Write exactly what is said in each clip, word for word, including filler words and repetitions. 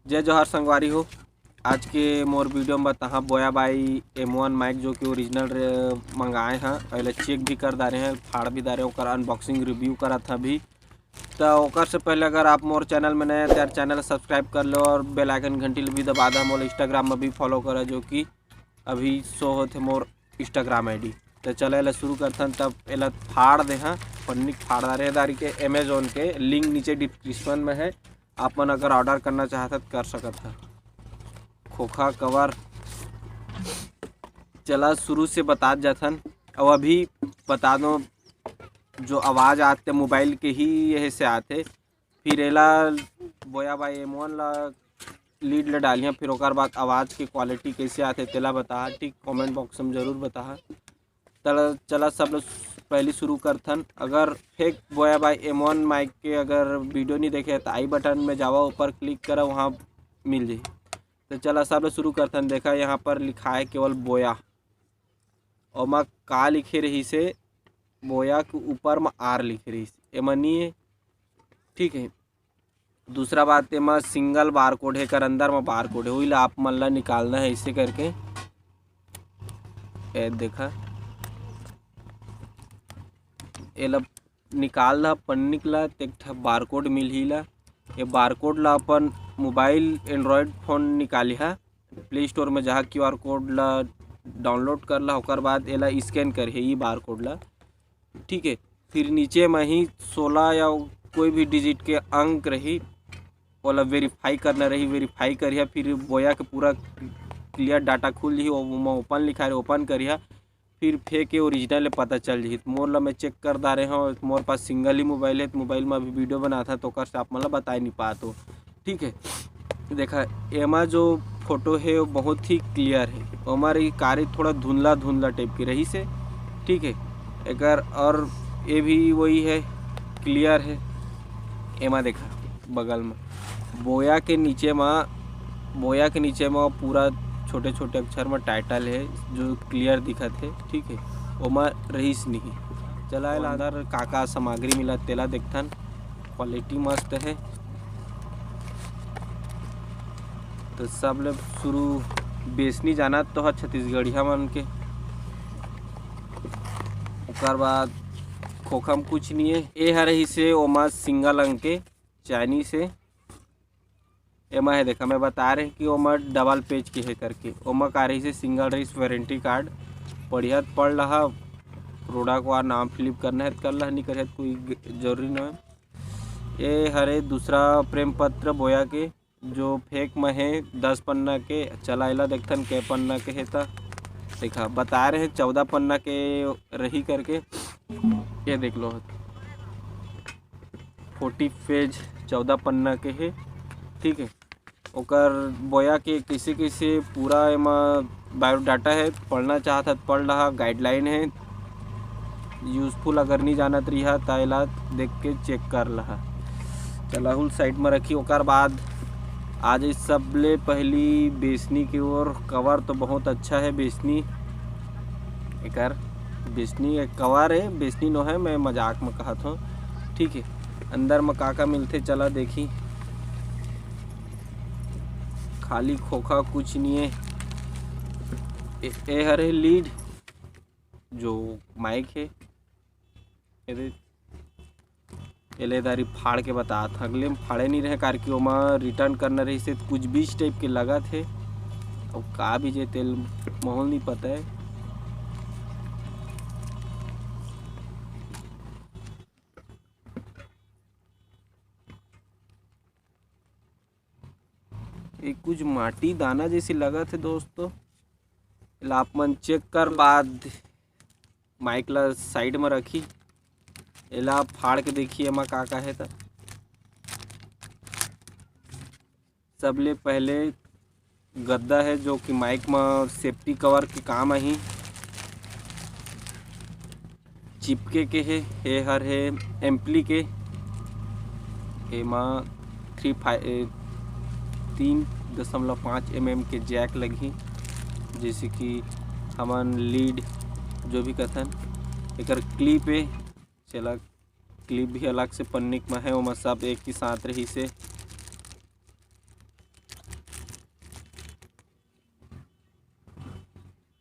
जय जोहार संगवारी हो। आज के मोर वीडियो में बताहा बोया बाई एम वन माइक, जो कि ओरिजिनल रे-, मंगाए हैं। पहले चेक भी कर डारे हैं, फाड़ भी डारे, ओकर अनबॉक्सिंग रिव्यू करत हैं अभी। तो ओकर से पहले अगर आप मोर चैनल में नए हैं तो यार चैनल सब्सक्राइब कर लो और बेल आइकन घंटी भी दबा दो। मोर इंस्टाग्राम में भी फॉलो करो, जो कि अभी शो होते मोर इंस्टाग्राम आईडी। तो चला एला शुरू करथन। तब एला फाड़ दे हाँ, पन्नी फाड़ डारे दारी के। अमेजोन के लिंक नीचे डिस्क्रिप्शन में है, आप मन अगर ऑर्डर करना चाहत हत कर सकत ह। खोखा कवर, चला शुरू से बतात जाथन। और अभी बता दो, जो आवाज़ आते मोबाइल के ही यही से आते। फिर एला बोया बाई एम वन ला लीड ले डालिया, फिर ओकर बाद आवाज़ के क्वालिटी कैसे आते तेला बता, ठीक, कमेंट बॉक्स में जरूर बता। चला, चला सब लोग पहली शुरू करथन। अगर फेक बोया बाई एम वन माइक के अगर वीडियो नहीं देखे तो आई बटन में जावा, ऊपर क्लिक करा, वहाँ मिल जाही। तो चला सब लोग शुरू करथन। देखा यहाँ पर लिखा है केवल बोया, ओमा का लिखे रही से, बोया के ऊपर में आर लिखे रही से, एमा नहीं है, ठीक है। दूसरा बात, एमा सिंगल बार कोड है, कर अंदर में बार कोड है, वही ला आप मन ला निकालना है ऐसे करके। ए देखा, एला निकाल ला पन्नी ला, तो एक ठा बार कोड मिलही ला। ये बार कोड ला अपन मोबाइल एंड्रॉयड फ़ोन निकालिहा, प्ले स्टोर में जहाँ क्यू आर कोड ला डाउनलोड कर ला, ओकर बाद एला स्कैन करिहा ई बार कोड ला, ठीक है। फिर नीचे में ही सोलह या कोई भी डिजिट के अंक रही, ओला वेरीफाई करना रही, वेरीफाई करिहा। फिर बोया के पूरा क्लियर डाटा खुल जही, ओमा ओपन लिखा रही, ओपन करिहा। फिर फेक के ओरिजिनल ले पता चल जही। मोर ला मैं चेक कर डारे हूँ, मोर पास सिंगल ही मोबाइल है, तो मोबाइल में अभी वीडियो बनात हूँ, तो ओकर से आप मन ला बताए नहीं पात हो, ठीक है। देखा, एमा जो फोटो है वो बहुत ही क्लियर है, ओमा रही कारी थोड़ा धुंधला धुंधला टाइप के रही से, ठीक है। एकर और ये भी वही है, क्लियर है। एमा देखा बगल में बोया के नीचे में, बोया के नीचे में पूरा छोटे छोटे अक्षर में टाइटल है जो क्लियर दिखत है, ठीक है। ओमा रहीस नहीं। चला एला अंदर का का सामग्री मिला तेला देखथन। क्वालिटी मस्त है। तो सब ले शुरू बेसनी जाना तो है छत्तीसगढ़िया मन के। ओकर बाद खोखा में कुछ नहीं है। ए हर ही से ओमा सिंगल अंक के चाइनीज है। एमा है देखा, मैं बता रहे कि ओमा डबल पेज के है करके, ओमा का रही से सिंगल रही वारंटी कार्ड। पढ़िया त पढ़ लहा, प्रोडक्ट वार नाम फिलिप करना है त कर लहा, नहीं करे त कोई ग-, जरूरी नहीं है। ये हरे दूसरा प्रेम पत्र बोया के, जो फेक में है दस पन्ना के। चला एला देखथन के पन्ना के है त। देखा, बता रहे हैं चौदह पन्ना के रही करके। ये देख लो, फोर्टी पेज, चौदह पन्ना के है, ठीक है। ओकर बोया के कैसे कैसे पूरा एमा बायोडाटा है, पढ़ना चाहत हत पढ़ लहा, गाइडलाइन है, यूजफुल अगर नहीं जानत रहा त एला देख के चेक कर लहा। चला हुल साइड में रखी। ओकर बाद आज इस सबले पहली बेसनी के ओर। कवर तो बहुत अच्छा है बेसनी, एकर बेसनी एक कवर है, बेसनी नो है, मैं मजाक में कहत हूँ, ठीक है। अंदर में का का मिलथे चला देखी। खाली खोखा, कुछ नहीं है। ए, ए हरे लीड जो माइक है, एदे एले दारी फाड़ के बतात हूँ। अगले में फाड़े नहीं रहे, कार कि ओमा रिटर्न करना रही से कुछ बीच टाइप के लगत है। अब का बीज है तेल महूल नहीं पता है। ये कुछ माटी दाना जैसे लगत है दोस्तों। एला आप मन चेक कर बाद माइक ला साइड में रखी, एला फाड़ के देखी एमा का का है। त सबले पहले गद्दा है जो कि माइक में सेफ्टी कवर के काम आही। चिपके के हे, ए हर हे एम्पली के, एमा थ्री फाइव, तीन दशमलव पाँच एम एम के जैक लगही, जैसे कि हमन लीड जो भी कथन। एकर क्लिप ए, चला क्लिप भी अलग से पन्नी में है, ओमा सब एक ही साथ रही से।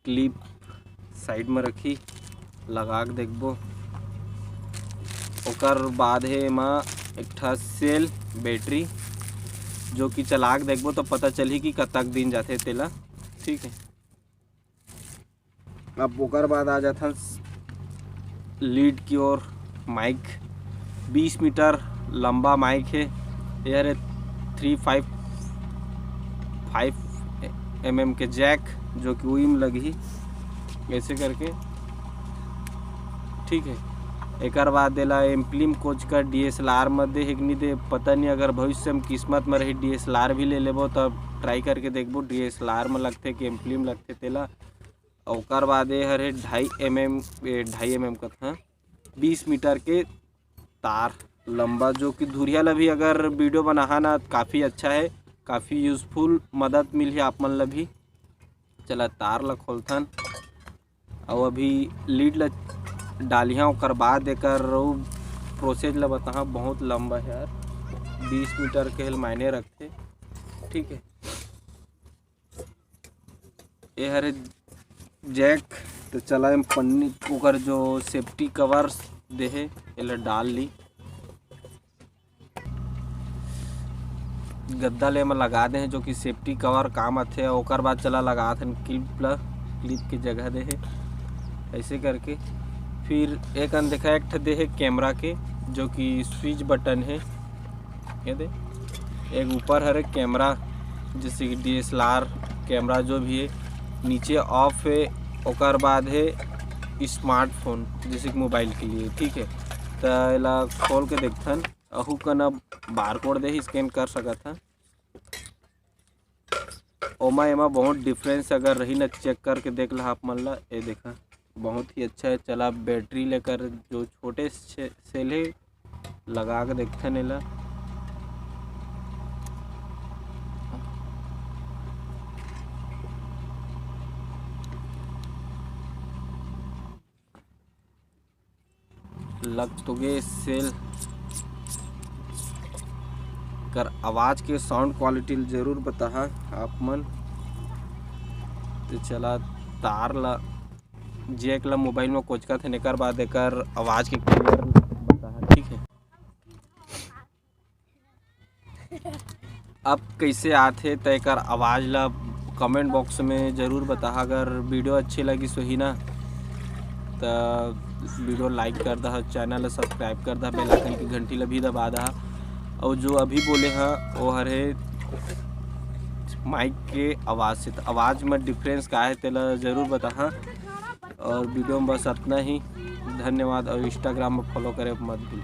क्लिप साइड में रखी, लगा के देखबो। ओकर बाद हे एमा एक ठा सेल बैटरी, जो कि चला के देखबो तो पता चलही कि कतक दिन जाथे तेला। ठीक है, अब ओकर बाद आ जाथन लीड की ओर। माइक बीस मीटर लंबा माइक है। ये हरे three five five M M के जैक, जो कि उही में लगही ऐसे करके। ठीक है, एकर बाद एला एम्पलीम कोचकर डी एस एल आर में दे हे कि नहीं दे, पता नहीं। अगर भविष्य में किस्मत में रही, डी एस एल आर भी ले लेबो, तब ट्राई करके देखबो डी एस एल आर में लगथे कि एम्पलीम लगथे तेला। ओकर बाद ये हरे ढाई एम एम, ढाई एम एम कथा, बीस मीटर के तार लंबा, जो कि धुरिया ला भी अगर वीडियो बनाहा ना, काफ़ी अच्छा है, काफ़ी यूजफुल, मदद मिलही आप मन ला भी। चला, तार ला खोलथन, अउ अभी लीड ला डालिहा, ओकर बाद एकर प्रोसेस ला बताहा। बहुत लंबा है यार, बीस मीटर के हेल मायने रखथे। ठीक है, ए हरे जैक। तो चला, एम पन्नी, ओकर जो सेफ्टी कवर देहे, एला डाल ली। गद्दा ले एमा लगा दे हैं, जो कि सेफ्टी कवर काम आथे। ओकर बाद चला लगात हन क्लिप ला, क्लिप के जगह दे है ऐसे करके। फिर एक अन देखा, एक ठे दे है कैमरा के, जो कि स्विच बटन है। ये दे, एक ऊपर हरे कैमरा, जैसे कि D S L R camera जो भी है, नीचे ऑफ है। ओकर बाद है स्मार्टफोन, जैसे कि मोबाइल के लिए। ठीक है, तो एला खोल के देखथन। अहू कन अब बारकोड दे ही स्कैन कर सकत ह। ओमा एमा बहुत डिफरेंस अगर रही न, चेक करके देख ला आप मन ला। ये देखा, बहुत ही अच्छा है। चला, बैटरी लेकर जो छोटे से सेल है, लगा के देखथन एला। लग तो गे सेल कर आवाज के साउंड क्वालिटी ल जरूर बताहा आप मन। तो चला, तार ला, जैक ला मोबाइल में कोचकत हन, एकर बाद एकर आवाज के क्लियर बताहा। ठीक है, अब कैसे आथे त एकर आवाज ला कमेंट बॉक्स में जरूर बताहा। अगर वीडियो अच्छी लगी सोही ना, त वीडियो लाइक कर दहा, चैनल ला सब्सक्राइब कर दहा, बेल आइकन की घंटी ला भी दबा दहा। और जो अभी बोले हा, वो हरे माइक के आवाज से, त आवाज में डिफरेंस का है, तेला जरूर बताहा। और वीडियो में बस अतना ही। धन्यवाद, और इंस्टाग्राम में फॉलो करे मत भूल।